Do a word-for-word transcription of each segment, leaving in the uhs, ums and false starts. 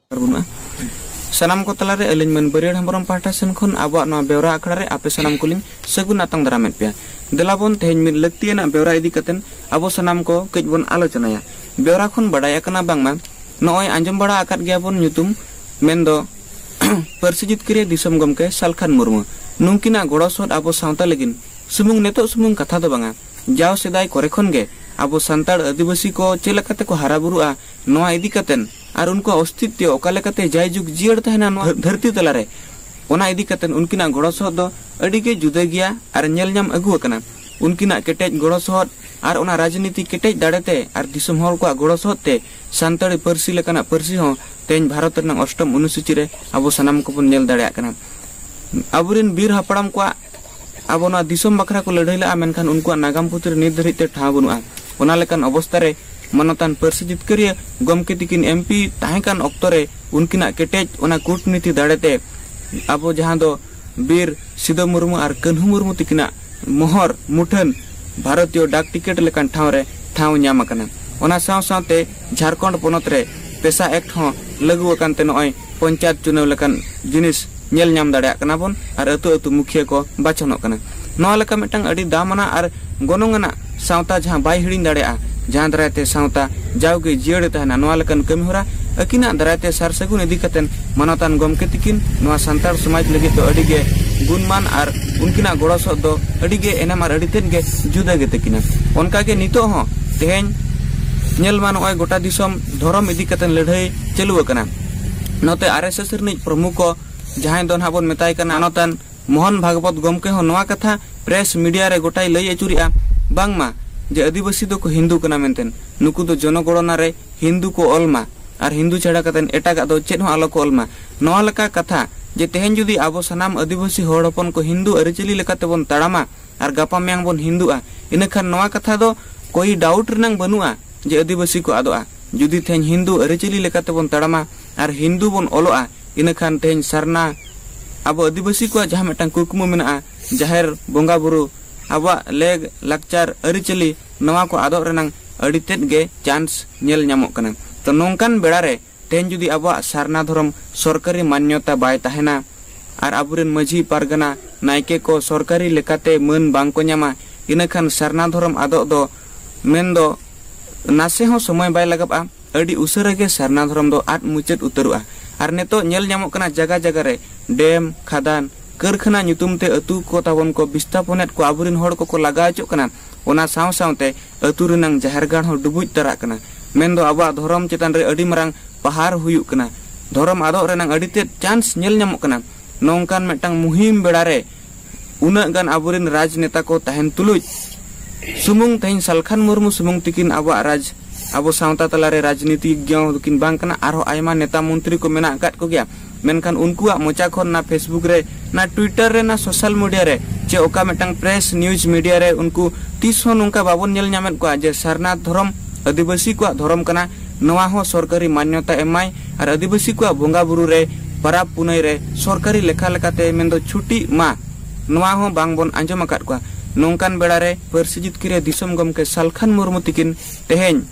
ᱟᱨ ᱵᱟᱹᱱᱩᱜᱼᱟ᱾ ᱥᱟᱱᱟᱢ ᱠᱚ ᱛᱟᱞᱟᱨᱮ ᱟᱹᱞᱤᱧ ᱢᱟᱹᱱ ᱵᱟᱹᱨᱭᱟᱹᱲ ᱦᱮᱢᱵᱨᱚᱢ ᱯᱟᱦᱴᱟ ᱥᱮᱱ ᱠᱷᱚᱱ ᱟᱵᱚᱣᱟᱜ ᱱᱚᱣᱟ ᱵᱮᱣᱨᱟ ᱟᱠᱷᱲᱟ ᱨᱮ ᱟᱯᱮ ᱥᱟᱱᱟᱢ ᱠᱚᱞᱤᱧ ᱥᱟᱹᱜᱩᱱ ᱟᱛᱟᱝ ᱫᱟᱨᱟᱢᱮᱫ ᱯᱮᱭᱟ᱾ ᱫᱮᱞᱟ ᱵᱚᱱ ᱛᱮᱦᱮᱧ ᱢᱤᱫ ᱞᱟᱹᱠᱛᱤᱭᱟᱱᱟᱜ ᱵᱮᱣᱨᱟ ᱤᱫᱤ ᱠᱟᱛᱮᱱ ᱟᱵᱚ ᱥᱟᱱᱟᱢ ᱠᱚ ᱠᱟᱹᱡ ᱵᱚᱱ ᱟᱞᱳᱪᱚᱱᱟᱭᱟ᱾ ᱵᱮᱣᱨᱟ ᱠᱷᱚᱱ ᱵᱟᱰᱟᱭ ᱟᱠᱟᱱᱟ ᱵᱟᱝᱢᱟ ᱱᱚᱜᱼᱚᱭ ᱟᱸᱡᱚᱢ ᱵᱟᱲᱟ ᱟᱠᱟᱫ ᱜᱮᱭᱟᱵᱚᱱ ᱧᱩᱛᱩᱢ, ᱢᱮᱱᱫᱚ ᱯᱟᱹᱨᱥᱤ ᱡᱤᱛᱠᱟᱹᱨᱤᱭᱟᱹ ᱫᱤᱥᱚᱢ ᱜᱚᱢᱠᱮ ᱥᱟᱞᱠᱷᱟᱱ ᱢᱩᱨᱢᱩ᱾ ᱱᱩᱝᱠᱤᱱᱟᱜ ᱜᱚᱲᱚ ᱥᱚᱦᱚᱫ ᱟᱵᱚ ᱥᱟᱶᱛᱟ ᱞᱟᱹᱜᱤᱫ ᱥᱩᱢᱩᱝ ᱱᱤᱛᱚᱜ ᱥᱩᱢᱩᱝ ᱠᱟᱛᱷᱟ ᱫᱚ ᱵᱟᱝᱟ, ᱡᱟᱣ ᱥᱮᱫᱟᱭ ᱠᱚᱨᱮ ᱠᱷᱚᱱ ᱜᱮ ᱟᱵᱚ ᱥᱟᱱᱛᱟᱲ ᱟᱹᱫᱤᱵᱟᱹᱥᱤ ᱠᱚ ᱪᱮᱫ ᱞᱮᱠᱟᱛᱮ ᱠᱚ ᱦᱟᱨᱟ ᱵᱩᱨᱩᱜᱼᱟ, ᱱᱚᱣᱟ ᱤᱫᱤ ᱠᱟᱛᱮᱱ ᱟᱨ ᱩᱱᱠᱩᱣᱟᱜ ᱚᱥᱛᱤᱛᱣᱚ ᱚᱠᱟ ᱞᱮᱠᱟᱛᱮ ᱡᱟᱭᱡᱩᱜᱽ ᱡᱤᱭᱟᱹᱲ ᱛᱟᱦᱮᱱᱟ ᱱᱚᱣᱟ ᱫᱷᱟᱹᱨᱛᱤ ᱛᱟᱞᱟᱨᱮ, ᱚᱱᱟ ᱤᱫᱤ ᱠᱟᱛᱮᱱ ᱩᱱᱠᱤᱱᱟᱜ ᱜᱚᱲᱚ ᱥᱚᱦᱚᱫ ᱫᱚ ᱟᱹᱰᱤ ᱜᱮ ᱡᱩᱫᱟᱹ ᱜᱮᱭᱟ ᱟᱨ ᱧᱮᱞ ᱧᱟᱢ ᱟᱹᱜᱩ ᱟᱠᱟᱱᱟ᱾ ᱩᱱᱠᱤᱱᱟᱜ ᱠᱮᱴᱮᱡ ᱜᱚᱲᱚ ᱥᱚᱦᱚᱫ ᱟᱨ ᱚᱱᱟ ᱨᱟᱡᱽᱱᱤᱛᱤ ᱠᱮᱴᱮᱡ ᱫᱟᱲᱮᱛᱮ ᱟᱨ ᱫᱤᱥᱚᱢ ᱦᱚᱲ ᱠᱚᱣᱟᱜ ᱜᱚᱲᱚ ᱥᱚᱦᱚᱫ ᱛᱮ ᱥᱟᱱᱛᱟᱲᱤ ᱯᱟᱹᱨᱥᱤ ᱞᱮᱠᱟᱱᱟᱜ ᱯᱟᱹᱨᱥᱤ ᱦᱚᱸ ᱛᱮᱦᱮᱧ ᱵᱷᱟᱨᱚᱛ ᱨᱮᱱᱟᱜ ᱚᱥᱴᱚᱢ ᱚᱱᱩᱥᱩᱪᱤ ᱨᱮ ᱟᱵᱚ ᱥᱟᱱᱟᱢ ᱠᱚᱵᱚᱱ ᱧᱮᱞ ᱫᱟᱲᱮᱭᱟᱜ ᱠᱟᱱᱟ᱾ ᱟᱵᱚᱨᱮᱱ ᱵᱤᱨ ᱦᱟᱯᱲᱟᱢ ᱠᱚᱣᱟᱜ ᱟᱵᱚ ᱱᱚᱣᱟ ᱫᱤᱥᱚᱢ ᱵᱟᱠᱷᱨᱟ ᱠᱚ ᱞᱟᱹᱲᱦᱟᱹᱭ ᱞᱮᱫᱼᱟ, ᱢᱮᱱᱠᱷᱟᱱ ᱩᱱᱠᱩᱣᱟᱜ ᱱᱟᱜᱟᱢ ᱯᱩᱛᱷᱤ ᱨᱮ ᱱᱤᱛ ᱫᱷᱟᱹᱨᱤᱡ ᱛᱮ ᱴᱷᱟᱶ ᱵᱟᱹᱱᱩᱜᱼᱟ᱾ ᱚᱱᱟ ᱞᱮᱠᱟᱱ ᱚᱵᱚᱥᱛᱟ ᱨᱮ ᱢᱟᱱᱚᱛᱟᱱ ᱯᱟᱹᱨᱥᱤ ᱡᱤᱛᱠᱟᱹᱨᱤᱭᱟᱹ ᱜᱚᱢᱠᱮ ᱛᱤᱠᱤᱱ ᱮᱢᱯᱤ ᱛᱟᱦᱮᱸ ᱠᱟᱱ ᱚᱠᱛᱚ ᱨᱮ ᱩᱱᱠᱤᱱᱟᱜ ᱠᱮᱴᱮᱡ ᱚᱱᱟ ᱠᱩᱴᱱᱤᱛᱤ ᱫᱟᱲᱮᱛᱮ ᱟᱵᱚ ᱡᱟᱦᱟᱸ ᱫᱚ ᱵᱤᱨ ᱥᱤᱫᱚ ᱢᱩᱨᱢᱩ ᱟᱨ ᱠᱟᱹᱱᱦᱩ ᱢᱩᱨᱢᱩ ᱛᱤᱠᱤᱱᱟᱜ ᱢᱚᱦᱚᱨ ᱢᱩᱴᱷᱟᱹᱱ ᱵᱷᱟᱨᱚᱛᱤᱭᱚ ᱰᱟᱠ ᱴᱤᱠᱤᱴ ᱞᱮᱠᱟᱱ ᱴᱷᱟᱶ ᱨᱮ ᱴᱷᱟᱶ ᱧᱟᱢ ᱟᱠᱟᱱᱟ᱾ ᱚᱱᱟ ᱥᱟᱶ ᱥᱟᱶᱛᱮ ᱡᱷᱟᱲᱠᱷᱚᱸᱰ ᱯᱚᱱᱚᱛ ᱨᱮ ᱯᱮᱥᱟ ᱮᱠᱴ ᱦᱚᱸ ᱞᱟᱹᱜᱩ ᱟᱠᱟᱱ ᱛᱮ ᱱᱚᱜᱼᱚᱭ ᱯᱚᱧᱪᱟᱭᱮᱛ ᱪᱩᱱᱟᱹᱣ ᱞᱮᱠᱟᱱ ᱡᱤᱱᱤᱥ ᱧᱮᱞ ᱧᱟᱢ ᱫᱟᱲᱮᱭᱟᱜ ᱠᱟᱱᱟ ᱵᱚᱱ ᱟᱨ ᱟᱹᱛᱩ ᱟᱹᱛᱩ ᱢᱩᱠᱷᱤᱭᱟᱹ ᱠᱚ ᱵᱟᱪᱷᱚᱱᱚᱜ ᱠᱟᱱᱟ᱾ ᱱᱚᱣᱟ ᱞᱮᱠᱟ ᱢᱤᱫᱴᱟᱝ ᱟᱹᱰᱤ ᱫᱟᱢ ᱟᱱᱟᱜ ᱟᱨ ᱜᱚᱱᱚᱝ ᱟᱱᱟᱜ ᱥᱟᱶᱛᱟ ᱡᱟᱦᱟᱸ ᱵᱟᱭ ᱦᱤᱲᱤᱧ ᱫᱟᱲᱮᱭᱟᱜᱼᱟ, ᱡᱟᱦᱟᱸ ᱫᱟᱨᱟᱭ ᱛᱮ ᱥᱟᱶᱛᱟ ᱡᱟᱣᱜᱮ ᱡᱤᱭᱟᱹᱲ ᱛᱟᱦᱮᱱᱟ, ᱱᱚᱣᱟ ᱞᱮᱠᱟᱱ ᱠᱟᱹᱢᱤ ᱦᱚᱨᱟ ᱟᱹᱠᱤᱱᱟᱜ ᱫᱟᱨᱟᱭ ᱛᱮ ᱥᱟᱨ ᱥᱟᱹᱜᱩᱱ ᱤᱫᱤ ᱠᱟᱛᱮᱱ ᱢᱟᱱᱚᱛᱟᱱ ᱜᱚᱢᱠᱮ ᱛᱤᱠᱤᱱ ᱱᱚᱣᱟ ᱥᱟᱱᱛᱟᱲ ᱥᱚᱢᱟᱡᱽ ᱞᱟᱹᱜᱤᱫ ᱫᱚ ᱟᱹᱰᱤ ᱜᱮ ᱜᱩᱱᱢᱟᱱ ᱟᱨ ᱩᱱᱠᱤᱱᱟᱜ ᱜᱚᱲᱚ ᱥᱚᱦᱚᱫ ᱫᱚ ᱟᱹᱰᱤ ᱜᱮ ᱮᱱᱮᱢ ᱟᱨ ᱟᱹᱰᱤ ᱛᱮᱫ ᱜᱮ ᱡᱩᱫᱟᱹ ᱜᱮ ᱛᱟᱹᱠᱤᱱᱟ᱾ ᱚᱱᱠᱟ ᱜᱮ ᱱᱤᱛᱚᱜ ᱦᱚᱸ ᱛᱮᱦᱮᱧ ᱧᱮᱞ ᱢᱟ ᱱᱚᱜᱼᱚᱭ ᱜᱚᱴᱟ ᱫᱤᱥᱚᱢ ᱫᱷᱚᱨᱚᱢ ᱤᱫᱤ ᱠᱟᱛᱮᱱ ᱞᱟᱹᱲᱦᱟᱹᱭ ᱪᱟᱹᱞᱩ ᱟᱠᱟᱱᱟ᱾ ᱱᱚᱛᱮ ᱟᱨ ᱮᱥ ᱮᱥ ᱨᱤᱱᱤᱡ ᱯᱨᱚᱢᱩᱠᱷ ᱡᱟᱦᱟᱸᱭ ᱫᱚ ᱱᱟᱦᱟᱜ ᱵᱚᱱ ᱢᱮᱛᱟᱭ ᱠᱟᱱᱟ ᱢᱟᱱᱚᱛᱟᱱ ᱢᱳᱦᱚᱱ ᱵᱷᱟᱜᱽᱵᱚᱛ ᱜᱚᱢᱠᱮ ᱦᱚᱸ ᱱᱚᱣᱟ ᱠᱟᱛᱷᱟ ᱯᱨᱮᱥ ᱢᱤᱰᱤᱭᱟ ᱨᱮ ᱜᱚᱴᱟᱭ ᱞᱟᱹᱭ ᱟᱹᱪᱩᱨᱮᱜᱼᱟ, ᱵᱟᱝᱢᱟ ᱡᱮ ᱟᱹᱫᱤᱵᱟᱹᱥᱤ ᱫᱚᱠᱚ ᱦᱤᱱᱫᱩ ᱠᱟᱱᱟ ᱢᱮᱱᱛᱮ, ᱱᱩᱠᱩ ᱫᱚ ᱡᱚᱱᱚᱜᱚᱬᱚᱱᱟ ᱨᱮ ᱦᱤᱱᱫᱩ ᱠᱚ ᱚᱞ ᱢᱟ ᱟᱨ ᱦᱤᱱᱫᱩ ᱪᱷᱟᱲᱟ ᱠᱟᱛᱮ ᱮᱴᱟᱜᱟᱜ ᱫᱚ ᱪᱮᱫ ᱦᱚᱸ ᱟᱞᱚ ᱠᱚ ᱚᱞ ᱢᱟ᱾ ᱱᱚᱣᱟ ᱞᱮᱠᱟ ᱠᱟᱛᱷᱟ ᱡᱮ ᱛᱮᱦᱮᱧ ᱡᱩᱫᱤ ᱟᱵᱚ ᱥᱟᱱᱟᱢ ᱟᱹᱫᱤᱵᱟᱹᱥᱤ ᱦᱚᱲ ᱦᱚᱯᱚᱱ ᱠᱚ ᱦᱤᱱᱫᱩ ᱟᱹᱨᱤᱪᱟᱹᱞᱤ ᱞᱮᱠᱟᱛᱮ ᱵᱚᱱ ᱛᱟᱲᱟᱢᱟ ᱟᱨ ᱜᱟᱯᱟ ᱢᱮᱭᱟᱝ ᱵᱚᱱ ᱦᱤᱱᱫᱩᱜᱼᱟ, ᱤᱱᱟᱹᱠᱷᱟᱱ ᱱᱚᱣᱟ ᱠᱟᱛᱷᱟ ᱫᱚ ᱠᱳᱭ ᱰᱟᱣᱩᱴ ᱨᱮᱱᱟᱝ ᱵᱟᱹᱱᱩᱜᱼᱟ ᱡᱮ ᱟᱹᱫᱤᱵᱟᱹᱥᱤ ᱠᱚ ᱟᱫᱚᱜᱼᱟ᱾ ᱡᱩᱫᱤ ᱛᱮᱦᱮᱧ ᱦᱤᱱᱫᱩ ᱟᱹᱨᱤᱪᱟᱹᱞᱤ ᱞᱮᱠᱟᱛᱮ ᱵᱚᱱ ᱛᱟᱲᱟᱢᱟ ᱟᱨ ᱦᱤᱱᱫᱩ ᱵᱚᱱ ᱚᱞᱚᱜᱼᱟ, ᱤᱱᱟᱹᱠᱷᱟᱱ ᱛᱮᱦᱮᱧ ᱥᱟᱨᱱᱟ ᱟᱵᱚ ᱟᱹᱫᱤᱵᱟᱹᱥᱤ ᱠᱚᱣᱟᱜ ᱡᱟᱦᱟᱸ ᱢᱤᱫᱴᱟᱝ ᱠᱩᱠᱢᱩ ᱢᱮᱱᱟᱜᱼᱟ, ᱡᱟᱦᱮᱨ ᱵᱚᱸᱜᱟ ᱵᱩᱨᱩ, ᱟᱵᱚᱣᱟᱜ ᱞᱮᱜ ᱞᱟᱠᱪᱟᱨ ᱟᱹᱨᱤᱪᱟᱹᱞᱤ, ᱱᱚᱣᱟ ᱠᱚ ᱟᱫᱚᱜ ᱨᱮᱱᱟᱝ ᱟᱹᱰᱤ ᱛᱮᱫ ᱜᱮ ᱪᱟᱱᱥ ᱧᱮᱞ ᱧᱟᱢᱚᱜ ᱠᱟᱱᱟ᱾ ᱛᱚ ᱱᱚᱝᱠᱟᱱ ᱵᱮᱲᱟ ᱨᱮ ᱛᱮᱦᱮᱧ ᱡᱩᱫᱤ ᱟᱵᱚᱣᱟᱜ ᱥᱟᱨᱱᱟ ᱫᱷᱚᱨᱚᱢ ᱥᱚᱨᱠᱟᱨᱤ ᱢᱟᱱᱭᱚᱛᱟ ᱵᱟᱭ ᱛᱟᱦᱮᱱᱟ ᱟᱨ ᱟᱵᱚᱨᱮᱱ ᱢᱟᱹᱡᱷᱤ ᱯᱟᱨᱜᱟᱱᱟ ᱱᱟᱭᱠᱮ ᱠᱚ ᱥᱚᱨᱠᱟᱨᱤ ᱞᱮᱠᱟᱛᱮ ᱢᱟᱹᱱ ᱵᱟᱝ ᱠᱚ ᱧᱟᱢᱟ, ᱤᱱᱟᱹᱠᱷᱟᱱ ᱥᱟᱨᱱᱟ ᱫᱷᱚᱨᱚᱢ ᱟᱫᱚᱜ ᱫᱚ ᱢᱮᱱᱫᱚ ᱱᱟᱥᱮ ᱦᱚᱸ ᱥᱚᱢᱚᱭ ᱵᱟᱭ ᱞᱟᱜᱟᱜᱼᱟ᱾ ᱟᱹᱰᱤ ᱩᱥᱟᱹᱨᱟ ᱜᱮ ᱥᱟᱨᱱᱟ ᱫᱷᱚᱨᱚᱢ ᱫᱚ ᱟᱫ ᱢᱩᱪᱟᱹᱫ ᱩᱛᱟᱹᱨᱚᱜᱼᱟ᱾ ᱟᱨ ᱱᱤᱛᱚᱜ ᱧᱮᱞ ᱧᱟᱢᱚᱜ ᱠᱟᱱᱟ ᱡᱟᱭᱜᱟ ᱡᱟᱭᱜᱟ ᱨᱮ ᱰᱮᱢ, ᱠᱷᱟᱫᱟᱱ, ᱠᱟᱹᱨᱠᱷᱟᱱᱟ ᱧᱩᱛᱩᱢ ᱛᱮ ᱟᱹᱛᱩ ᱠᱚ ᱛᱟᱵᱚᱱ ᱠᱚ ᱵᱤᱥᱛᱷᱟᱯᱚᱱᱮᱫ ᱠᱚ ᱟᱵᱚᱨᱮᱱ ᱦᱚᱲ ᱠᱚᱠᱚ ᱞᱟᱜᱟ ᱦᱚᱪᱚᱜ ᱠᱟᱱᱟ᱾ ᱚᱱᱟ ᱥᱟᱶ ᱥᱟᱶᱛᱮ ᱟᱹᱛᱩ ᱨᱮᱱᱟᱝ ᱡᱟᱦᱮᱨ ᱜᱟᱲ ᱦᱚᱸ ᱰᱩᱵᱩᱡ ᱛᱟᱨᱟᱜ ᱠᱟᱱᱟ᱾ ᱢᱮᱱᱫᱚ ᱟᱵᱚᱣᱟᱜ ᱫᱷᱚᱨᱚᱢ ᱪᱮᱛᱟᱱ ᱨᱮ ᱟᱹᱰᱤ ᱢᱟᱨᱟᱝ ᱯᱟᱦᱟᱨ ᱦᱩᱭᱩᱜ ᱠᱟᱱᱟ᱾ ᱫᱷᱚᱨᱚᱢ ᱟᱫᱚᱜ ᱨᱮᱱᱟᱝ ᱟᱹᱰᱤ ᱛᱮᱫ ᱪᱟᱱᱥ ᱧᱮᱞ ᱧᱟᱢᱚᱜ ᱠᱟᱱᱟ᱾ ᱱᱚᱝᱠᱟᱱ ᱢᱤᱫᱴᱟᱝ ᱢᱩᱦᱤᱢ ᱵᱮᱲᱟ ᱨᱮ ᱩᱱᱟᱹᱜ ᱜᱟᱱ ᱟᱵᱚᱨᱮᱱ ᱨᱟᱡᱽᱱᱮᱛᱟ ᱠᱚ ᱛᱟᱦᱮᱱ ᱛᱩᱞᱩᱡ ᱥᱩᱢᱩᱝ ᱛᱮᱦᱮᱧ ᱥᱟᱞᱠᱷᱟᱱ ᱢᱩᱨᱢᱩ ᱥᱩᱢᱩᱝ ᱛᱤᱠᱤᱱ ᱟᱵᱚᱣᱟᱜ ᱨᱟᱡᱽ, ᱟᱵᱚ ᱥᱟᱶᱛᱟ ᱛᱟᱞᱟᱨᱮ ᱨᱟᱡᱽᱱᱤᱛᱤᱡᱧᱚ ᱫᱚᱠᱤᱱ ᱵᱟᱝ ᱠᱟᱱᱟ, ᱟᱨᱦᱚᱸ ᱟᱭᱢᱟ ᱱᱮᱛᱟ ᱢᱚᱱᱛᱨᱤ ᱠᱚ ᱢᱮᱱᱟᱜ ᱟᱠᱟᱫ ᱠᱚᱜᱮᱭᱟ᱾ ᱢᱮᱱᱠᱷᱟᱱ ᱩᱱᱠᱩᱣᱟᱜ ᱢᱚᱪᱟ ᱠᱷᱚᱱ ᱚᱱᱟ Facebook ᱨᱮ, ᱚᱱᱟ Twitter ᱨᱮ, ᱚᱱᱟ social media ᱨᱮ, ᱪᱮ ᱚᱠᱟ ᱢᱤᱫᱴᱟᱝ press news media ᱨᱮ ᱩᱱᱠᱩ ᱛᱤᱥ ᱦᱚᱸ ᱱᱚᱝᱠᱟ ᱵᱟᱵᱚᱱ ᱧᱮᱞ ᱧᱟᱢᱮᱫ ᱠᱚᱣᱟ ᱡᱮ ᱥᱟᱨᱱᱟ ᱫᱷᱚᱨᱚᱢ ᱟᱹᱫᱤᱵᱟᱹᱥᱤ ᱠᱚᱣᱟᱜ ᱫᱷᱚᱨᱚᱢ ᱠᱟᱱᱟ, ᱱᱚᱣᱟ ᱦᱚᱸ ᱥᱚᱨᱠᱟᱨᱤ ᱢᱟᱱᱭᱚᱛᱟ ᱮᱢᱟᱭ ᱟᱨ ᱟᱹᱫᱤᱵᱟᱹᱥᱤ ᱠᱚᱣᱟᱜ ᱵᱚᱸᱜᱟ ᱵᱩᱨᱩ ᱨᱮ, ᱯᱟᱨᱟᱵᱽ ᱯᱩᱱᱟᱹᱭ ᱨᱮ ᱥᱚᱨᱠᱟᱨᱤ ᱞᱮᱠᱷᱟ ᱞᱮᱠᱟᱛᱮ ᱢᱮᱱᱫᱚ ᱪᱷᱩᱴᱤᱜ ᱢᱟ, ᱱᱚᱣᱟ ᱦᱚᱸ ᱵᱟᱝ ᱵᱚᱱ ᱟᱸᱡᱚᱢ ᱟᱠᱟᱫ ᱠᱚᱣᱟ᱾ ᱱᱚᱝᱠᱟᱱ ᱵᱮᱲᱟ ᱨᱮ ᱯᱟᱹᱨᱥᱤ ᱡᱤᱛᱠᱤᱨᱤᱭᱟᱹ ᱫᱤᱥᱚᱢ ᱜᱚᱢᱠᱮ ᱥᱟᱞᱠᱷᱟᱱ ᱢᱩᱨᱢᱩ ᱛᱤᱠᱤᱱ ᱛᱮᱦᱮᱧ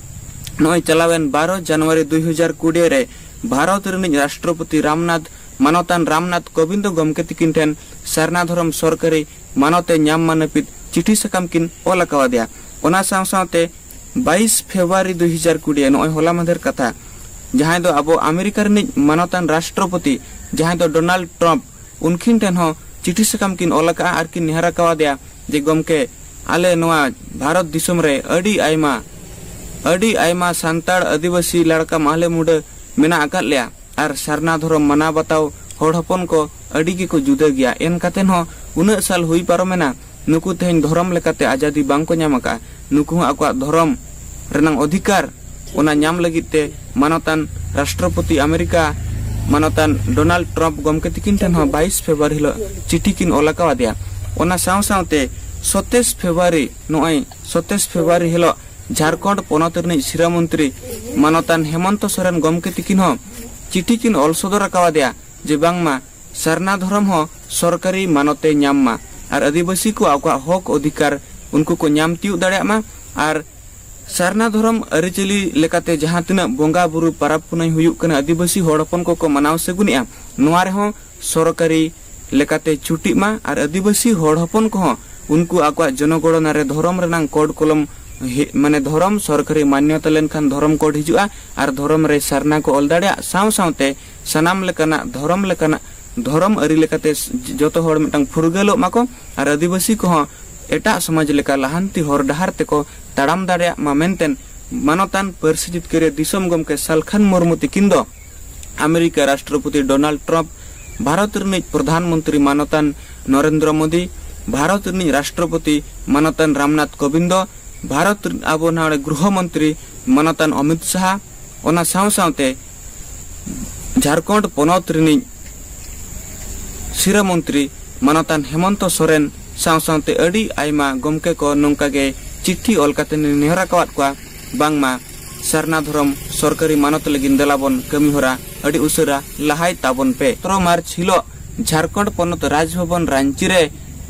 ᱱᱚᱜᱼᱚᱭ ᱪᱟᱞᱟᱣᱮᱱ ᱵᱟᱨᱚ ᱡᱟᱱᱩᱣᱟᱨᱤ ᱫᱩᱭ ᱦᱟᱡᱟᱨ ᱠᱩᱲᱤ ᱨᱮ ᱵᱷᱟᱨᱚᱛ ᱨᱤᱱᱤᱡ ᱨᱟᱥᱴᱨᱚᱯᱚᱛᱤ ᱨᱟᱢᱱᱟᱛᱷ, ᱢᱟᱱᱚᱛᱟᱱ ᱨᱟᱢᱱᱟᱛᱷ ᱠᱳᱵᱤᱱᱫᱚ ᱜᱚᱢᱠᱮ ᱛᱤᱠᱤᱱ ᱴᱷᱮᱱ ᱥᱟᱨᱱᱟ ᱫᱷᱚᱨᱚᱢ ᱥᱚᱨᱠᱟᱨᱤ ᱢᱟᱱᱚᱛ ᱮ ᱧᱟᱢ ᱢᱟ ᱱᱟᱹᱯᱤᱛ ᱪᱤᱴᱷᱤ ᱥᱟᱠᱟᱢ ᱠᱤᱱ ᱚᱞ ᱟᱠᱟᱣᱟᱫᱮᱭᱟ᱾ ᱚᱱᱟ ᱥᱟᱶ ᱥᱟᱶᱛᱮ ᱵᱟᱭᱤᱥ ᱯᱷᱮᱵᱽᱨᱩᱣᱟᱨᱤ ᱫᱩᱭ ᱦᱟᱡᱟᱨ ᱠᱩᱲᱤ, ᱱᱚᱜᱼᱚᱭ ᱦᱚᱞᱟ ᱢᱟᱫᱷᱮᱨ ᱠᱟᱛᱷᱟ, ᱡᱟᱦᱟᱸᱭ ᱫᱚ ᱟᱵᱚ ᱟᱢᱮᱨᱤᱠᱟ ᱨᱤᱱᱤᱡ ᱢᱟᱱᱚᱛᱟᱱ ᱨᱟᱥᱴᱨᱚᱯᱚᱛᱤ, ᱡᱟᱦᱟᱸᱭ ᱫᱚ ᱰᱳᱱᱟᱞᱰ ᱴᱨᱟᱢᱯ, ᱩᱱᱠᱤᱱ ᱴᱷᱮᱱ ᱦᱚᱸ ᱪᱤᱴᱷᱤ ᱥᱟᱠᱟᱢ ᱠᱤᱱ ᱚᱞ ᱟᱠᱟᱫᱼᱟ ᱟᱨ ᱠᱤᱱ ᱱᱮᱦᱚᱨ ᱟᱠᱟᱣᱟᱫᱮᱭᱟ ᱡᱮ, ᱜᱚᱢᱠᱮ, ᱟᱞᱮ ᱱᱚᱣᱟ ᱵᱷᱟᱨᱚᱛ ᱫᱤᱥᱚᱢ ᱨᱮ ᱟᱹᱰᱤ ᱟᱭᱢᱟ, ᱟᱹᱰᱤ ᱟᱭᱢᱟ ᱥᱟᱱᱛᱟᱲ, ᱟᱹᱫᱤᱵᱟᱹᱥᱤ, ᱞᱟᱲᱠᱟ, ᱢᱟᱦᱞᱮ, ᱢᱩᱰᱟᱹ ᱢᱮᱱᱟᱜ ᱟᱠᱟᱫ ᱞᱮᱭᱟ ᱟᱨ ᱥᱟᱨᱱᱟ ᱫᱷᱚᱨᱚᱢ ᱢᱟᱱᱟᱣ ᱵᱟᱛᱟᱣ ᱦᱚᱲ ᱦᱚᱯᱚᱱ ᱠᱚ ᱟᱹᱰᱤ ᱜᱮᱠᱚ ᱡᱩᱫᱟᱹ ᱜᱮᱭᱟ᱾ ᱮᱱ ᱠᱟᱛᱮ ᱦᱚᱸ ᱩᱱᱟᱹᱜ ᱥᱟᱞ ᱦᱩᱭ ᱯᱟᱨᱚᱢᱮᱱᱟ, ᱱᱩᱠᱩ ᱛᱮᱦᱮᱧ ᱫᱷᱚᱨᱚᱢ ᱞᱮᱠᱟᱛᱮ ᱟᱡᱟᱫᱤ ᱵᱟᱝ ᱠᱚ ᱧᱟᱢ ᱟᱠᱟᱫᱼᱟ᱾ ᱱᱩᱠᱩ ᱦᱚᱸ ᱟᱠᱚᱣᱟᱜ ᱫᱷᱚᱨᱚᱢ ᱨᱮᱱᱟᱝ ᱚᱫᱷᱤᱠᱟᱨ, ᱚᱱᱟ ᱧᱟᱢ ᱞᱟᱹᱜᱤᱫ ᱛᱮ ᱢᱟᱱᱚᱛᱟᱱ ᱨᱟᱥᱴᱨᱚᱯᱚᱛᱤ ᱟᱢᱮᱨᱤᱠᱟ ᱢᱟᱱᱚᱛᱟᱱ ᱰᱳᱱᱟᱞᱰ ᱴᱨᱟᱢᱯ ᱜᱚᱢᱠᱮ ᱛᱤᱠᱤᱱ ᱴᱷᱮᱱ ᱦᱚᱸ ᱵᱟᱭᱤᱥ ᱯᱷᱮᱵᱽᱨᱩᱣᱟᱨᱤ ᱦᱤᱞᱳᱜ ᱪᱤᱴᱷᱤ ᱠᱤᱱ ᱚᱞ ᱟᱠᱟᱣᱟᱫᱮᱭᱟ᱾ ᱚᱱᱟ ᱥᱟᱶ ᱥᱟᱶᱛᱮ ᱥᱚᱛᱟᱭᱤᱥ ᱯᱷᱮᱵᱽᱨᱩᱣᱟᱨᱤ, ᱱᱚᱜᱼᱚᱭ ᱥᱚᱛᱟᱭᱤᱥ ᱯᱷᱮᱵᱽᱨᱩᱣᱟᱨᱤ ᱦᱤᱞᱳᱜ ᱡᱷᱟᱲᱠᱷᱚᱸᱰ ᱯᱚᱱᱚᱛ ᱨᱤᱱᱤᱡ ᱥᱤᱨᱟᱹ ᱢᱚᱱᱛᱨᱤ ᱢᱟᱱᱚᱛᱟᱱ ᱦᱮᱢᱚᱱᱛᱚ ᱥᱚᱨᱮᱱ ᱜᱚᱢᱠᱮ ᱛᱤᱠᱤᱱ ᱦᱚᱸ ᱪᱤᱴᱷᱤ ᱠᱤᱱ ᱚᱞ ᱥᱚᱫᱚᱨ ᱟᱠᱟᱣᱟᱫᱮᱭᱟ ᱡᱮ ᱵᱟᱝᱢᱟ ᱥᱟᱨᱱᱟ ᱫᱷᱚᱨᱚᱢ ᱦᱚᱸ ᱥᱚᱨᱠᱟᱨᱤ ᱢᱟᱱᱚᱛ ᱮ ᱧᱟᱢ ᱢᱟ ᱟᱨ ᱟᱹᱫᱤᱵᱟᱹᱥᱤ ᱠᱚ ᱟᱠᱚᱣᱟᱜ ᱦᱚᱠ ᱚᱫᱷᱤᱠᱟᱨ ᱩᱱᱠᱩ ᱠᱚ ᱧᱟᱢ ᱛᱤᱭᱳᱜ ᱫᱟᱲᱮᱭᱟᱜ ᱢᱟ ᱟᱨ ᱥᱟᱨᱱᱟ ᱫᱷᱚᱨᱚᱢ ᱟᱹᱨᱤᱪᱟᱹᱞᱤ ᱞᱮᱠᱟᱛᱮ ᱡᱟᱦᱟᱸ ᱛᱤᱱᱟᱹᱜ ᱵᱚᱸᱜᱟ ᱵᱩᱨᱩ ᱯᱟᱨᱟᱵᱽ ᱯᱩᱱᱟᱹᱭ ᱦᱩᱭᱩᱜ ᱠᱟᱱᱟ, ᱟᱹᱫᱤᱵᱟᱹᱥᱤ ᱦᱚᱲ ᱦᱚᱯᱚᱱ ᱠᱚᱠᱚ ᱢᱟᱱᱟᱣ ᱥᱟᱹᱜᱩᱱᱮᱜᱼᱟ, ᱱᱚᱣᱟ ᱨᱮᱦᱚᱸ ᱥᱚᱨᱠᱟᱨᱤ ᱞᱮᱠᱟᱛᱮ ᱪᱷᱩᱴᱤᱜ ᱢᱟ ᱟᱨ ᱟᱹᱫᱤᱵᱟᱹᱥᱤ ᱦᱚᱲ ᱦᱚᱯᱚᱱ ᱠᱚᱦᱚᱸ ᱩᱱᱠᱩ ᱟᱠᱚᱣᱟᱜ ᱡᱚᱱᱚᱜᱚᱬᱚᱱᱟ ᱨᱮ ᱫᱷᱚᱨᱚᱢ ᱨᱮᱱᱟᱝ ᱠᱳᱰ ᱠᱚᱞᱚᱢ ᱦᱮ-, ᱢᱟᱱᱮ ᱫᱷᱚᱨᱚᱢ ᱥᱚᱨᱠᱟᱨᱤ ᱢᱟᱱᱭᱚᱛᱟ ᱞᱮᱱᱠᱷᱟᱱ ᱫᱷᱚᱨᱚᱢ ᱠᱳᱰ ᱦᱤᱡᱩᱜᱼᱟ ᱟᱨ ᱫᱷᱚᱨᱚᱢ ᱨᱮ ᱥᱟᱨᱱᱟ ᱠᱚ ᱚᱞ ᱫᱟᱲᱮᱭᱟᱜ ᱥᱟᱶ ᱥᱟᱶᱛᱮ ᱥᱟᱱᱟᱢ ᱞᱮᱠᱟᱱᱟᱜ ᱫᱷᱚᱨᱚᱢ ᱞᱮᱠᱟᱱᱟᱜ ᱫᱷᱚᱨᱚᱢ ᱟᱹᱨᱤ ᱞᱮᱠᱟᱛᱮ ᱡᱚᱛᱚ ᱦᱚᱲ ᱢᱤᱫᱴᱟᱝ ᱯᱷᱩᱨᱜᱟᱹᱞᱚᱜ ᱢᱟᱠᱚ ᱟᱨ ᱟᱹᱫᱤᱵᱟᱹᱥᱤ ᱠᱚᱦᱚᱸ ᱮᱴᱟᱜ ᱥᱚᱢᱟᱡᱽ ᱞᱮᱠᱟ ᱞᱟᱦᱟᱱᱛᱤ ᱦᱚᱨ ᱰᱟᱦᱟᱨ ᱛᱮᱠᱚ ᱛᱟᱲᱟᱢ ᱫᱟᱲᱮᱭᱟᱜ ᱢᱟ ᱢᱮᱱᱛᱮ ᱢᱟᱱᱚᱛᱟᱱ ᱯᱟᱹᱨᱥᱤ ᱡᱤᱛᱠᱟᱹᱨᱤᱭᱟᱹ ᱫᱤᱥᱚᱢ ᱜᱚᱢᱠᱮ ᱥᱟᱞᱠᱷᱟᱱ ᱢᱩᱨᱢᱩ ᱛᱤᱠᱤᱱ ᱫᱚ ᱟᱢᱮᱨᱤᱠᱟ ᱨᱟᱥᱴᱨᱚᱯᱚᱛᱤ ᱰᱳᱱᱟᱞᱰ ᱴᱨᱟᱢᱯ, ᱵᱷᱟᱨᱚᱛ ᱨᱤᱱᱤᱡ ᱯᱨᱚᱫᱷᱟᱱ ᱢᱚᱱᱛᱨᱤ ᱢᱟᱱᱚᱛᱟᱱ ᱱᱚᱨᱮᱱᱫᱨᱚ ᱢᱳᱫᱤ, ᱵᱷᱟᱨᱚᱛ ᱨᱤᱱᱤᱡ ᱨᱟᱥᱴᱨᱚᱯᱚᱛᱤ ᱢᱟᱱᱚᱛᱟᱱ ᱨᱟᱢᱱᱟᱛᱷ ᱠᱳᱵᱤᱱᱫᱚ, ᱵᱷᱟᱨᱚᱛ ᱨᱤᱱ ᱟᱵᱚ ᱱᱚᱰᱮ ᱜᱨᱩᱦᱚ ᱢᱚᱱᱛᱨᱤ ᱢᱟᱱᱚᱛᱟᱱ ᱚᱢᱤᱛ ᱥᱟᱦᱟ, ᱚᱱᱟ ᱥᱟᱶ ᱥᱟᱶᱛᱮ ᱡᱷᱟᱨᱠᱷᱚᱸᱰ ᱯᱚᱱᱚᱛ ᱨᱤᱱᱤᱡ ᱥᱤᱨᱟᱹ ᱢᱚᱱᱛᱨᱤ ᱢᱟᱱᱚᱛᱟᱱ ᱦᱮᱢᱚᱱᱛᱚ ᱥᱚᱨᱮᱱ ᱥᱟᱶ ᱥᱟᱶᱛᱮ ᱟᱹᱰᱤ ᱟᱭᱢᱟ ᱜᱚᱢᱠᱮ ᱠᱚ ᱱᱚᱝᱠᱟ ᱜᱮ ᱪᱤᱴᱷᱤ ᱚᱞ ᱠᱟᱛᱮ ᱱᱮᱦᱚᱨ ᱟᱠᱟᱣᱟᱫ ᱠᱚᱣᱟ, ᱵᱟᱝᱢᱟ ᱥᱟᱨᱱᱟ ᱫᱷᱚᱨᱚᱢ ᱥᱚᱨᱠᱟᱨᱤ ᱢᱟᱱᱚᱛ ᱞᱟᱹᱜᱤᱫ ᱫᱮᱞᱟᱵᱚᱱ ᱠᱟᱹᱢᱤ ᱦᱚᱨᱟ ᱟᱹᱰᱤ ᱩᱥᱟᱹᱨᱟ ᱞᱟᱦᱟᱭ ᱛᱟᱵᱚᱱ ᱯᱮ᱾ ᱥᱚᱛᱨᱚ ᱢᱟᱨᱪ ᱦᱤᱞᱳᱜ ᱡᱷᱟᱨᱠᱷᱚᱸᱰ ᱯᱚᱱᱚᱛ ᱨᱟᱡᱽᱵᱷᱚᱵᱚᱱ ᱨᱟᱸᱪᱤ ᱨᱮ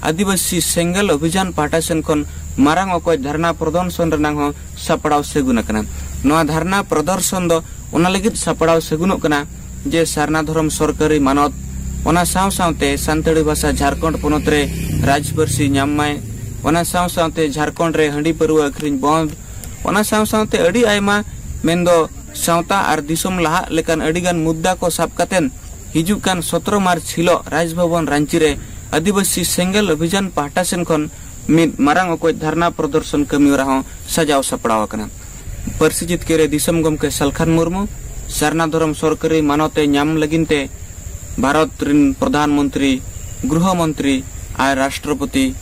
ᱟᱹᱫᱤᱵᱟᱹᱥᱤ ᱥᱮᱸᱜᱮᱞ ᱚᱵᱷᱤᱡᱟᱱ ᱯᱟᱦᱴᱟ ᱥᱮᱱ ᱠᱷᱚᱱ ᱢᱟᱨᱟᱝ ᱚᱠᱚᱡ ᱫᱷᱟᱨᱱᱟ ᱯᱨᱚᱫᱚᱨᱥᱚᱱ ᱨᱮᱱᱟᱜ ᱦᱚᱸ ᱥᱟᱯᱲᱟᱣ ᱥᱟᱹᱜᱩᱱ ᱟᱠᱟᱱᱟ᱾ ᱱᱚᱣᱟ ᱫᱷᱟᱨᱱᱟ ᱯᱨᱚᱫᱚᱨᱥᱚᱱ ᱫᱚ ᱚᱱᱟ ᱞᱟᱹᱜᱤᱫ ᱥᱟᱯᱲᱟᱣ ᱥᱟᱹᱜᱩᱱᱚᱜ ᱠᱟᱱᱟ ᱡᱮ ᱥᱟᱨᱱᱟ ᱫᱷᱚᱨᱚᱢ ᱥᱚᱨᱠᱟᱨᱤ ᱢᱟᱱᱚᱛ, ᱚᱱᱟ ᱥᱟᱶ ᱥᱟᱶᱛᱮ ᱥᱟᱱᱛᱟᱲᱤ ᱵᱷᱟᱥᱟ ᱡᱷᱟᱨᱠᱷᱚᱸᱰ ᱯᱚᱱᱚᱛ ᱨᱮ ᱨᱟᱡᱽ ᱯᱟᱹᱨᱥᱤ ᱧᱟᱢ ᱢᱟᱭ, ᱚᱱᱟ ᱥᱟᱶ ᱥᱟᱶᱛᱮ ᱡᱷᱟᱨᱠᱷᱚᱸᱰ ᱨᱮ ᱦᱟᱺᱰᱤ ᱯᱟᱹᱨᱣᱟᱹ ᱟᱹᱠᱷᱨᱤᱧ ᱵᱚᱱᱫ, ᱚᱱᱟ ᱥᱟᱶ ᱥᱟᱶᱛᱮ ᱟᱹᱰᱤ ᱟᱭᱢᱟ ᱢᱮᱱᱫᱚ ᱥᱟᱶᱛᱟ ᱟᱨ ᱫᱤᱥᱚᱢ ᱞᱟᱦᱟᱜ ᱞᱮᱠᱟᱱ ᱟᱹᱰᱤᱜᱟᱱ ᱢᱩᱫᱽᱫᱟ ᱠᱚ ᱥᱟᱵ ᱠᱟᱛᱮᱱ ᱦᱤᱡᱩᱜ ᱠᱟᱱ ᱥᱚᱛᱨᱚ ᱢᱟᱨᱪ ᱦᱤᱞᱳᱜ ᱨᱟᱡᱽᱵᱷᱚᱵᱚᱱ ᱨᱟᱸᱪᱤ ᱨᱮ ᱟᱹᱫᱤᱵᱟᱹᱥᱤ ᱥᱮᱸᱜᱮᱞ ᱚᱵᱷᱤᱡᱟᱱ ᱯᱟᱦᱴᱟ ᱥᱮᱱ ᱠᱷᱚᱱ ᱢᱤᱫ ᱢᱟᱨᱟᱝ ᱚᱠᱚᱡ ᱫᱷᱟᱨᱱᱟ ᱯᱨᱚᱫᱚᱨᱥᱚᱱ ᱠᱟᱹᱢᱤ ᱦᱚᱨᱟ ᱦᱚᱸ ᱥᱟᱡᱟᱣ ᱥᱟᱯᱲᱟᱣ ᱟᱠᱟᱱᱟ᱾ ᱯᱟᱹᱨᱥᱤ ᱡᱤᱛᱠᱟᱹᱨᱤᱭᱟᱹ ᱫᱤᱥᱚᱢ ᱜᱚᱢᱠᱮ ᱥᱟᱞᱠᱷᱟᱱ ᱢᱩᱨᱢᱩ, ᱥᱟᱨᱱᱟ ᱫᱷᱚᱨᱚᱢ ᱥᱚᱨᱠᱟᱨᱤ ᱢᱟᱱᱚᱛ ᱮ ᱧᱟᱢ ᱞᱟᱹᱜᱤᱫ ᱛᱮ ᱵᱷᱟᱨᱚᱛ ᱨᱤᱱ ᱯᱨᱚᱫᱷᱟᱱ ᱢᱚᱱᱛᱨᱤ, ᱜᱨᱩᱦᱚ ᱢᱚᱱᱛᱨᱤ ᱟᱨ ᱨᱟᱥᱴᱨᱚᱯᱚᱛᱤ,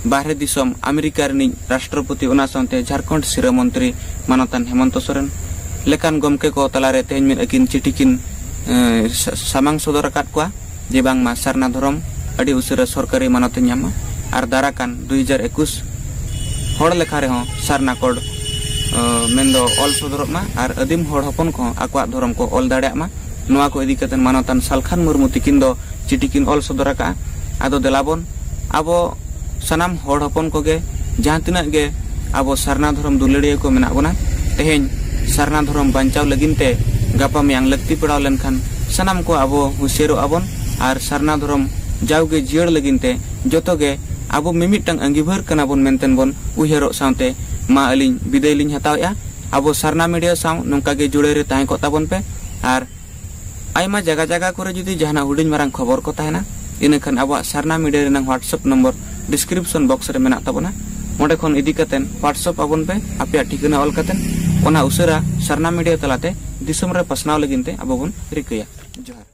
ᱵᱟᱦᱨᱮ ᱫᱤᱥᱚᱢ ᱟᱢᱮᱨᱤᱠᱟ ᱨᱤᱱᱤᱡ ᱨᱟᱥᱴᱨᱚᱯᱚᱛᱤ, ᱚᱱᱟ ᱥᱟᱶᱛᱮ ᱡᱷᱟᱨᱠᱷᱚᱸᱰ ᱥᱤᱨᱟᱹ ᱢᱚᱱᱛᱨᱤ ᱢᱟᱱᱚᱛᱟᱱ ᱦᱮᱢᱚᱱᱛᱚ ᱥᱚᱨᱮᱱ ᱞᱮᱠᱟᱱ ᱜᱚᱢᱠᱮ ᱠᱚ ᱛᱟᱞᱟᱨᱮ ᱛᱮᱦᱮᱧ ᱢᱤᱫ ᱟᱹᱠᱤᱱ ᱪᱤᱴᱷᱤ ᱠᱤᱱ, ᱮ, ᱥᱟ-, ᱥᱟᱢᱟᱝ ᱥᱚᱫᱚᱨ ᱟᱠᱟᱫ ᱠᱚᱣᱟ ᱡᱮ ᱵᱟᱝᱢᱟ ᱥᱟᱨᱱᱟ ᱫᱷᱚᱨᱚᱢ ᱟᱹᱰᱤ ᱩᱥᱟᱹᱨᱟ ᱥᱚᱨᱠᱟᱨᱤ ᱢᱟᱱᱚᱛ ᱮ ᱧᱟᱢ ᱢᱟ ᱟᱨ ᱫᱟᱨᱟᱠᱟᱱ ᱫᱩᱭ ᱦᱟᱡᱟᱨ ᱮᱠᱩᱥ ᱦᱚᱲ ᱞᱮᱠᱷᱟ ᱨᱮᱦᱚᱸ ᱥᱟᱨᱱᱟ ᱠᱳᱰ, ᱮ, ᱢᱮᱱᱫᱚ ᱚᱞ ᱥᱚᱫᱚᱨᱚᱜ ᱢᱟ ᱟᱨ ᱟᱹᱫᱤᱢ ᱦᱚᱲ ᱦᱚᱯᱚᱱ ᱠᱚᱦᱚᱸ ᱟᱠᱚᱣᱟᱜ ᱫᱷᱚᱨᱚᱢ ᱠᱚ ᱚᱞ ᱫᱟᱲᱮᱭᱟᱜ ᱢᱟ᱾ ᱱᱚᱣᱟ ᱠᱚ ᱤᱫᱤ ᱠᱟᱛᱮ ᱢᱟᱱᱚᱛᱟᱱ ᱥᱟᱞᱠᱷᱟᱱ ᱢᱩᱨᱢᱩ ᱛᱤᱠᱤᱱ ᱫᱚ ᱪᱤᱴᱷᱤ ᱠᱤᱱ ᱚᱞ ᱥᱚᱫᱚᱨ ᱟᱠᱟᱫᱼᱟ᱾ ᱟᱫᱚ ᱫᱮᱞᱟ ᱵᱚᱱ ᱟᱵᱚ ᱥᱟᱱᱟᱢ ᱦᱚᱲ ᱦᱚᱯᱚᱱ ᱠᱚᱜᱮ ᱡᱟᱦᱟᱸ ᱛᱤᱱᱟᱹᱜ ᱜᱮ ᱟᱵᱚ ᱥᱟᱨᱱᱟ ᱫᱷᱚᱨᱚᱢ ᱫᱩᱞᱟᱹᱲᱤᱭᱟᱹ ᱠᱚ ᱢᱮᱱᱟᱜ ᱵᱚᱱᱟ᱾ ᱛᱮᱦᱮᱧ ᱥᱟᱨᱱᱟ ᱫᱷᱚᱨᱚᱢ ᱵᱟᱧᱪᱟᱣ ᱞᱟᱹᱜᱤᱫ ᱛᱮ ᱜᱟᱯᱟ ᱢᱮᱭᱟᱝ ᱞᱟᱹᱠᱛᱤ ᱯᱟᱲᱟᱣ ᱞᱮᱱᱠᱷᱟᱱ ᱥᱟᱱᱟᱢ ᱠᱚ ᱟᱵᱚ ᱦᱩᱸᱥᱤᱭᱟᱹᱨᱚᱜ ᱟᱵᱚᱱ ᱟᱨ ᱥᱟᱨᱱᱟ ᱫᱷᱚᱨᱚᱢ ᱡᱟᱣᱜᱮ ᱡᱤᱭᱟᱹᱲ ᱞᱟᱹᱜᱤᱫ ᱛᱮ ᱡᱚᱛᱚ ᱜᱮ ᱟᱵᱚ ᱢᱤᱢᱤᱫᱴᱟᱝ ᱟᱸᱜᱤᱵᱷᱟᱹᱨ ᱠᱟᱱᱟ ᱵᱚᱱ ᱢᱮᱱᱛᱮ ᱵᱚᱱ ᱩᱭᱦᱟᱹᱨᱚᱜ ᱥᱟᱶᱛᱮ ᱢᱟ ᱟᱹᱞᱤᱧ ᱵᱤᱫᱟᱹᱭ ᱞᱤᱧ ᱦᱟᱛᱟᱣᱮᱫᱼᱟ᱾ ᱟᱵᱚ ᱥᱟᱨᱱᱟ ᱢᱤᱰᱤᱭᱟ ᱥᱟᱶ ᱱᱚᱝᱠᱟ ᱜᱮ ᱡᱩᱲᱟᱹᱣ ᱨᱮ ᱛᱟᱦᱮᱸ ᱠᱚᱜ ᱛᱟᱵᱚᱱ ᱯᱮ᱾ ᱟᱨ ᱟᱭᱢᱟ ᱡᱟᱭᱜᱟ ᱡᱟᱭᱜᱟ ᱠᱚᱨᱮ ᱡᱩᱫᱤ ᱡᱟᱦᱟᱱᱟᱜ ᱦᱩᱰᱤᱧ ᱢᱟᱨᱟᱝ ᱠᱷᱚᱵᱚᱨ ᱠᱚ ᱛᱟᱦᱮᱱᱟ, ᱤᱱᱟᱹᱠᱷᱟᱱ ᱟᱵᱚᱣᱟᱜ ᱥᱟᱨᱱᱟ ᱢᱤᱰᱤᱭᱟ ᱨᱮᱱᱟᱜ WhatsApp ᱱᱚᱢᱵᱚᱨ description box ᱨᱮ ᱢᱮᱱᱟᱜ ᱛᱟᱵᱚᱱᱟ᱾ ᱚᱸᱰᱮ ᱠᱷᱚᱱ ᱤᱫᱤ ᱠᱟᱛᱮ WhatsApp ᱟᱵᱚᱱ ᱯᱮ ᱟᱯᱮᱭᱟᱜ ᱴᱷᱤᱠᱟᱹᱱᱟ ᱚᱞ ᱠᱟᱛᱮ᱾ ᱚᱱᱟ ᱩᱥᱟᱹᱨᱟ ᱥᱟᱨᱱᱟ ᱢᱤᱰᱤᱭᱟ ᱛᱟᱞᱟᱛᱮ ᱫᱤᱥᱚᱢ ᱨᱮ ᱯᱟᱥᱱᱟᱣ ᱞᱟᱹᱜᱤᱫ ᱛᱮ ᱟᱵᱚ ᱵᱚᱱ ᱨᱤᱠᱟᱹᱭᱟ᱾ ᱡᱚᱦᱟᱨ᱾